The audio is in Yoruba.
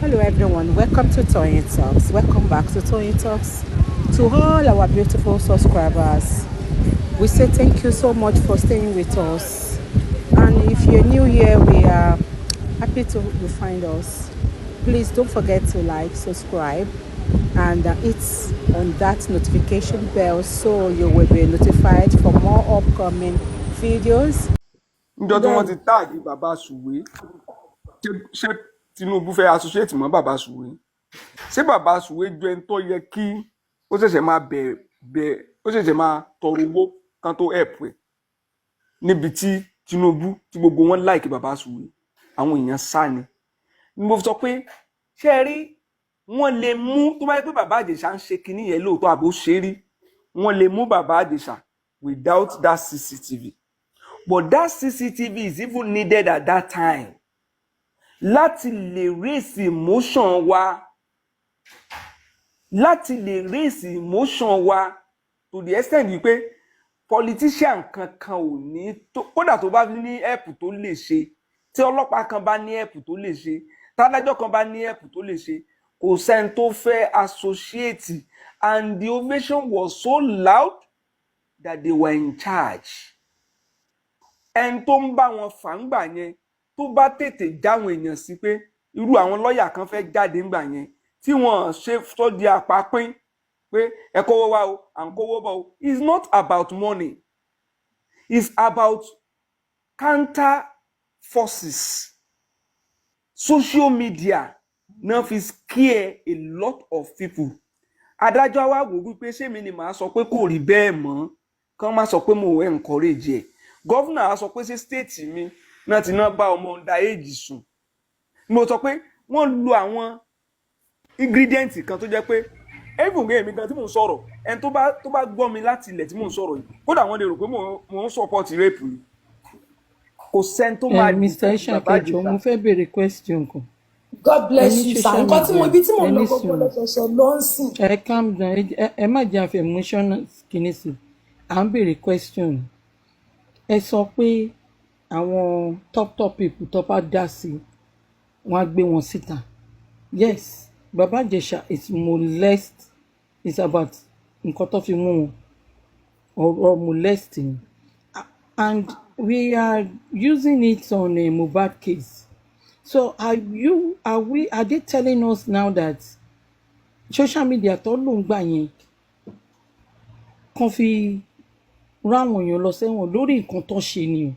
Hello everyone, welcome to Toyeen Talks. Welcome back to Toyeen Talks. To all our beautiful subscribers, we say thank you so much for staying with us. And if you're new here, we are happy to you find us. Please don't forget to like, subscribe, and hit on that notification bell so you will be notified for more upcoming videos. Níjọ́ tí wọ́n Bẹ́ẹ̀ni. ti tag bàbá Sùwé, ṣé Tinubu fẹ́ associate mọ́ bàbá Sùwé? Ṣé bàbá Sùwé ju ẹni tó yẹ kí ó ṣẹ̀ṣẹ̀ máa bẹ̀ bẹ̀, ó ṣẹ̀ṣẹ̀ máa tọrọ owó kan tó help ẹ̀ níbi tí Tinubu tí gbogbo wọn like bàbá Sùwé, àwọn èèyàn sá ni ni mo sọ pé, ṣé ẹ rí, wọ́n lè mú tó bá yẹ pé bàbá Ìjẹ̀ṣà ń ṣe kinní yẹn lóòótọ́ àbó ṣe rí, wọ́n lè mú bàbá Ìjẹ̀ṣà without that CCTV, but that CCTV is even needed at that time láti lè raise emotion wa, láti lè raise emotion wa to the extent wípé politician kankan ò ní tó, kódà tó bá ní help tó lè ṣe, tí ọlọ́pàá kan bá ní help tó lè ṣe, tádájọ́ kan bá ní help tó lè ṣe, kò sẹ́ni tó fẹ́ associate. And the ovation was so loud that they were in charge. Ẹni tó ń bá wọn fà ń gbà yẹn, tó bá tètè jáwọn èèyàn sí pé irú àwọn lọ́ọ̀yà kan fẹ́ jáde ńgbà yẹn tí wọ́n ṣe tó di àpapín pé ẹ kówó wá o, à ń kówó bọ̀ o. It's not about money, it's about counter forces. Social media náà fi scare a lot of people. Adájọ́ wa wò wípé ṣé mi ni màá sọ pé kò rí bẹ́ẹ̀ mọ́, kán má sọ pé mo encourage ẹ̀. Governor á sọ pé ṣé state mi náà ti náà bá ọmọ under age sùn? Mo sọ pé wọ́n lo àwọn ingredient kan tó jẹ́ pé even èmi gan tí mò ń sọ̀rọ̀, ẹni tó bá gbọ́ mi láti ilẹ̀ tí mò ń sọ̀rọ̀ yìí, kódà wọ́n lè rò pé mò ń support rape ni. Kò sẹ́ni tó máa Mr. defend Ishaq, bàbá ẹ jọ̀ọ́, Ìjẹ̀ṣà. Mo fẹ́ béèrè question kan. God Ẹ bless ní you, sir. social Nǹkan tí mo media, ibi tí mo ẹ ń lọ ní gbogbo sùúrù. lọ́sọ̀ọ̀sẹ̀ ló ń sìn. Ẹ calm down, ẹ má jẹ́ àfi emotional kìíní sí. À ń béèrè question. Ẹ sọ pé àwọn top top people tó bá dá sí, wọ́n á gbé wọn síta. Yes, Baba Ìjẹ̀ṣà is molest, is about nǹkan tó fi mú wọn. Ọ̀rọ̀ molest ni. And we are using it on a Mohbad case. So are they telling us now that social media tó lò ń gbà yẹn kàn fi ráwọn èèyàn lọ sẹ́wọ̀n lórí nǹkan tó ṣe ni o?